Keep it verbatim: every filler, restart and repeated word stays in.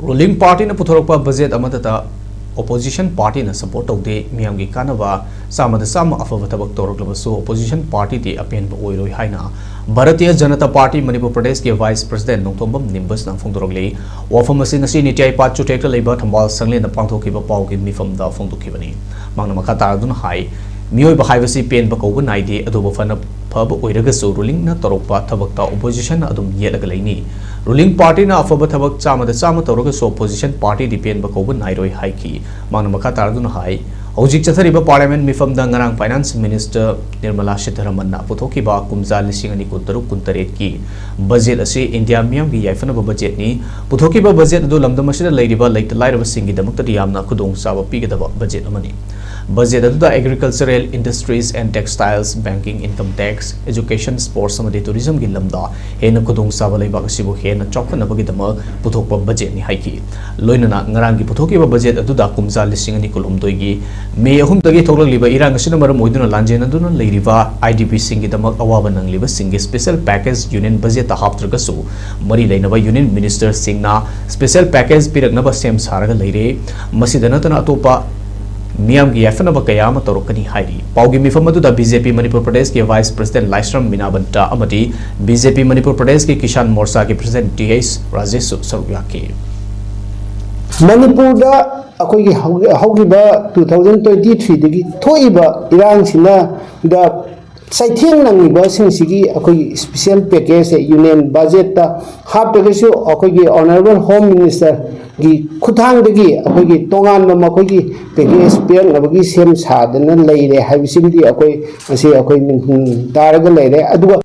Ruling ꯄꯥꯔꯇꯤꯅ ꯄꯨꯊꯣꯔꯛꯄ budget ꯑꯃꯠꯇꯗ opposition ꯄꯥꯔꯇꯤꯅ support ꯇꯧꯗꯦ, ꯃꯤꯌꯥꯝꯒꯤ ꯀꯥꯟꯅꯕ ꯆꯥꯝꯃꯗ ꯆꯥꯝꯃ ꯑꯐꯕ ꯊꯕꯛ ꯇꯧꯔꯛꯂꯕꯁꯨ ꯑꯣꯄꯣꯖꯤꯁꯟ ꯄꯥꯔꯇꯤꯗꯤ ꯑꯄꯦꯟꯕ ꯑꯣꯏꯔꯣꯏ ꯍꯥꯏꯅ ꯚꯥꯔꯇꯤꯌ ꯖꯅꯇꯥ ꯄꯥꯔꯇꯤ ꯃꯅꯤꯄꯨꯔ ꯄ꯭ꯔꯗꯦꯁꯀꯤ ꯚꯥꯏꯁ ꯄ꯭ꯔꯁꯤꯗꯦꯟ ꯅꯣꯡꯊꯣꯝꯕꯝ ꯅꯤꯝꯕꯁꯅ ꯐꯣꯡꯗꯣꯔꯛꯂꯤ꯫ ꯋꯥꯐꯝ ꯑꯁꯤ ꯉꯁꯤ ꯅꯤꯇꯤ ꯑꯥꯌꯣꯒ ꯆꯨꯊꯦꯛꯇ ꯂꯩꯕ ꯊꯝꯕꯥꯜ ꯁꯪꯂꯦꯟꯗ ꯄꯥꯡꯊꯣꯛꯈꯤꯕ ꯄꯥꯎꯒꯤ ꯃꯤꯐꯝꯗ ꯐꯣꯡꯗꯣꯛꯈꯤꯕꯅꯤ꯫ ꯃꯍꯥꯛꯅ ꯃꯈꯥ ꯇꯥꯔꯗꯨꯅ ꯍꯥꯏ, ꯃꯤꯑꯣꯏꯕ ꯍꯥꯏꯕꯁꯤ ꯄꯦꯟꯕ ꯀꯧꯕ ꯅꯥꯏꯗꯦ, ꯑꯗꯨꯕꯨ ꯐꯅ ꯐꯕ ꯑꯣꯏꯔꯒꯁꯨ ꯔꯨꯂꯤꯡꯅ ꯇꯧꯔꯛꯄ ꯊꯕꯛꯇ ꯑꯣꯄꯣꯖꯤꯁꯟꯅ ꯑꯗꯨꯝ ꯌꯦꯠꯂꯒ ꯂꯩꯅꯤ꯫ ꯔꯨꯂꯤꯡ ꯄꯥꯔꯇꯤꯅ ꯑꯐꯕ ꯊꯕꯛ ꯆꯥꯝꯃꯗ ꯆꯥꯝꯃ ꯇꯧꯔꯒꯁꯨ ꯑꯣꯄꯣꯖꯤꯁꯟ ꯄꯥꯔꯇꯤꯗꯤ ꯄꯦꯟꯕ ꯀꯧꯕ ꯅꯥꯏꯔꯣꯏ ꯍꯥꯏꯈꯤ꯫ ꯃꯍꯥꯛꯅ ꯃꯈꯥ ꯇꯥꯔꯗꯨꯅ ꯍꯥꯏ, ꯍꯧꯖꯤꯛ ꯆꯠꯊꯔꯤꯕ ꯄꯥꯔꯂꯤꯌꯥꯃꯦꯟ ꯃꯤꯐꯝꯗ ꯉꯔꯥꯡ ꯐꯥꯏꯅꯥꯟꯁ ꯃꯤꯅꯤꯁꯇꯔ ꯅꯤꯔꯃꯂꯥ ꯁꯤꯇꯥꯔꯥꯃꯟꯅ ꯄꯨꯊꯣꯛꯈꯤꯕ ꯀꯨꯝꯖꯥ ꯂꯤꯁꯤꯡ ꯑꯅꯤ ꯀꯨꯟꯇꯔꯨꯛ ꯀꯨꯟꯇꯔꯦꯠꯀꯤ ꯕꯖꯦꯠ ꯑꯁꯤ ꯏꯟꯗꯤꯌꯥ ꯃꯤꯌꯥꯝꯒꯤ ꯌꯥꯏꯐꯅꯕ ꯕꯖꯦꯠꯅꯤ꯫ ꯄꯨꯊꯣꯛꯈꯤꯕ ꯕꯖꯦꯠ ꯑꯗꯨ ꯂꯝꯗꯝ ꯑꯁꯤꯗ ꯂꯩꯔꯤꯕ ꯂꯩꯇ ꯂꯥꯏꯔꯕꯁꯤꯡꯒꯤꯗꯃꯛꯇꯗꯤ ꯌꯥꯝꯅ ꯈꯨꯗꯣꯡꯆꯥꯕ ꯄꯤꯒꯗꯕ ꯕꯖꯦꯠ ꯑꯃꯅꯤ꯫ ꯕꯖꯦꯠ ꯑꯗꯨꯗ agricultural, industries and textiles, banking, income tax, education, sports ꯑꯃꯗꯤ tourismꯒꯤ ꯂꯝꯗ ꯍꯦꯟꯅ ꯈꯨꯗꯣꯡꯆꯥꯕ ꯂꯩꯕꯥꯛ ꯑꯁꯤꯕꯨ ꯍꯦꯟꯅ ꯆꯥꯎꯈꯠꯅꯕꯒꯤꯗꯃꯛ ꯄꯨꯊꯣꯛꯄ ꯕꯖꯦꯠꯅꯤ ꯍꯥꯏꯈꯤ꯫ ꯂꯣꯏꯅꯅ ꯉꯔꯥꯡꯒꯤ ꯄꯨꯊꯣꯛꯈꯤꯕ ꯕꯖꯦꯠ ꯑꯗꯨꯗ ꯀꯨꯝꯖꯥ ꯂꯤꯁꯤꯡ ꯑꯅꯤ ꯀꯨꯟꯍꯨꯝꯗꯣꯏꯒꯤ ꯃꯦ ꯑꯍꯨꯝꯗꯒꯤ ꯊꯣꯛꯂꯛꯂꯤꯕ ꯏꯔꯥꯡ ꯑꯁꯤꯅ ꯃꯔꯝ ꯑꯣꯏꯗꯨꯅ ꯂꯥꯟꯖꯦꯟꯅꯗꯨꯅ ꯂꯩꯔꯤꯕ IDPꯁꯤꯡꯒꯤꯗꯃꯛ ꯑꯋꯥꯕ ꯅꯪꯂꯤꯕꯁꯤꯡꯒꯤ special package ꯌꯨꯅꯤꯌꯟ ꯕꯖꯦꯠꯇ ꯍꯥꯞꯇ꯭ꯔꯒꯁꯨ ꯃꯔꯤ ꯂꯩꯅꯕ ꯌꯨꯅꯤꯌꯟ ꯃꯤꯅꯤꯁꯇꯔꯁꯤꯡꯅ special package ꯄꯤꯔꯛꯅꯕ ꯁꯦꯝ ꯁꯥꯔꯒ ꯂꯩꯔꯦ꯫ ꯃꯁꯤꯗ ꯅꯠꯇꯅ ꯑꯇꯣꯞꯄ ꯃꯤꯌꯥꯝꯒꯤ ꯌꯥꯏꯐꯅꯕ ꯀꯌꯥ ꯑꯃ ꯇꯧꯔꯛꯀꯅꯤ ꯍꯥꯏꯔꯤ꯫ ꯄꯥꯎꯒꯤ ꯃꯤꯐꯝ ꯑꯗꯨꯗ BJP ꯃꯅꯤꯄꯨꯔ ꯄ꯭ꯔꯗꯦꯁꯀꯤ ꯚꯥꯏꯁ ꯄ꯭ꯔꯁꯤꯗꯦꯟ ꯂꯥꯏꯁ꯭ꯔꯝ ꯃꯤꯅꯥꯕꯟꯇ ꯑꯃꯗꯤ BJP ꯃꯅꯤꯄꯨꯔ ꯄ꯭ꯔꯗꯦꯁꯀꯤ ꯀꯤꯁꯥꯟ ꯃꯣꯔꯆꯥꯒꯤ ꯄ꯭ꯔꯁꯤꯗꯦꯟ ꯇꯤ ꯑꯩꯆ ꯔꯥꯖꯦꯁꯁꯨ ꯁꯔꯨꯛ ꯌꯥꯈꯤ꯫ ꯃꯅꯤꯄꯨꯔꯗ ꯑꯩꯈꯣꯏꯒꯤ ꯍꯧ-, ꯍꯧꯈꯤꯕ two thousand twenty threeꯗꯒꯤ ꯊꯣꯛꯏꯕ ꯏꯔꯥꯡꯁꯤꯅ ꯗ ꯆꯩꯊꯦꯡ ꯅꯪꯉꯤꯕꯁꯤꯡꯁꯤꯒꯤ ꯑꯩꯈꯣꯏꯒꯤ special packageꯁꯦ ꯌꯨꯅꯤꯌꯟ ꯕꯖꯦꯠꯇ ꯍꯥꯞꯇ꯭ꯔꯒꯁꯨ ꯑꯩꯈꯣꯏꯒꯤ Honourable Home Ministerꯒꯤ ꯈꯨꯠꯊꯥꯡꯗꯒꯤ ꯑꯩꯈꯣꯏꯒꯤ ꯇꯣꯉꯥꯟꯕ ꯃꯈꯣꯏꯒꯤ package ꯄꯤꯔꯛꯅꯕꯒꯤ ꯁꯦꯝ ꯁꯥꯗꯅ ꯂꯩꯔꯦ ꯍꯥꯏꯕꯁꯤꯃꯗꯤ ꯑꯩꯈꯣꯏ ꯉꯁꯤ ꯑꯩꯈꯣꯏ ꯅꯤꯡꯁꯤꯡ ꯇꯥꯔꯒ ꯂꯩꯔꯦ꯫ ꯑꯗꯨꯒ